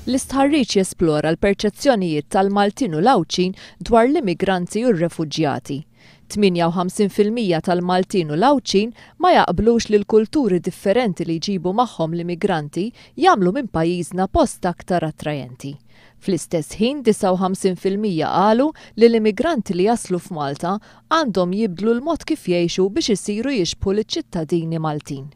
L-istħarriġ jesplora l-perċezzjonijiet tal-Maltin u l-Għawdxin dwar l-immigranti u r-refuġjati. 58% tal-Maltin u l-Għawdxin ma jaqblux li l-kulturi differenti li jġibu magħhom l-immigranti jagħmlu minn pajjiżna post aktar attrajenti. Fl-istess ħin, 59% qalu li l-immigranti li jaslu f'Malta għandhom jibdlu l-mod kif jgħixu biex isiru jixbħu liċ-ċittadini Maltin.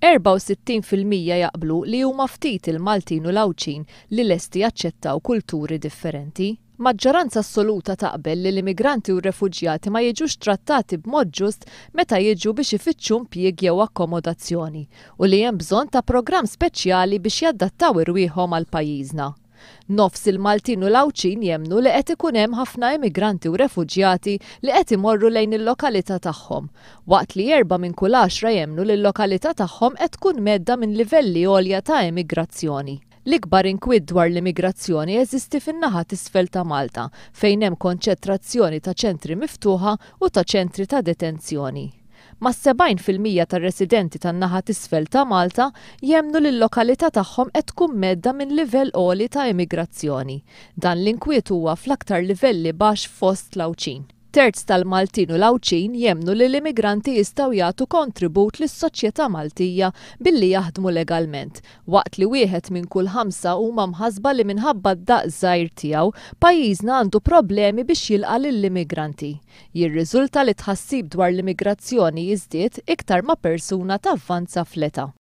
64% jaqblu li huma ftit il-Maltin u l-Għawdxin li lesti jaċċettaw kulturi differenti. Maġġoranza assoluta taqbel li l-immigranti u r-refuġjati ma jiġux trattati b'mod ġust meta jiġu biex ifittxu impjieg jew akkomodazzjoni u li hemm bżonn ta' programm speċjali biex jadattaw irwieħhom għal pajjiżna. Nofs il-Maltin u l-Għawdxin jemmnu li qed ikun hemm ħafna immigranti u refuġjati li qed imorru lejn il-lokalità tagħhom, waqt li erba' minn kull għaxra jemmnu li l-lokalità tagħhom qed tkun mhedda minn livelli għolja ta' emigrazzjoni. L-ikbar inkwiet dwar l-immigrazzjoni jeżisti fin-naħa t'isfel ta' Malta, fejn hemm konċentrazzjoni ta' ċentri miftuħa u ta' ċentri ta' detenzjoni. Mas-70% tar-residenti tan-naħa t'isfel ta' Malta jemmnu li l-lokalità tagħhom qed tkun mhedda minn livell għoli ta' immigrazzjoni. Dan l-inkwiet huwa fl-aktar livelli baxx fost l-Għawdxin. Terz tal-Maltin u l-Għawdxin jemmnu li l-immigranti jistgħu jagħtu kontribut lis-soċjetà Maltija billi jaħdmu legalment, waqt li wieħed minn kull ħamsa huma mħassba li minħabba d-daqs żgħir tiegħu, pajjiżna għandu problemi biex jilqa' lill-immigranti. Jirriżulta li t-tħassib dwar l-immigrazzjoni jiżdied iktar ma persuna tavvanza fl-età.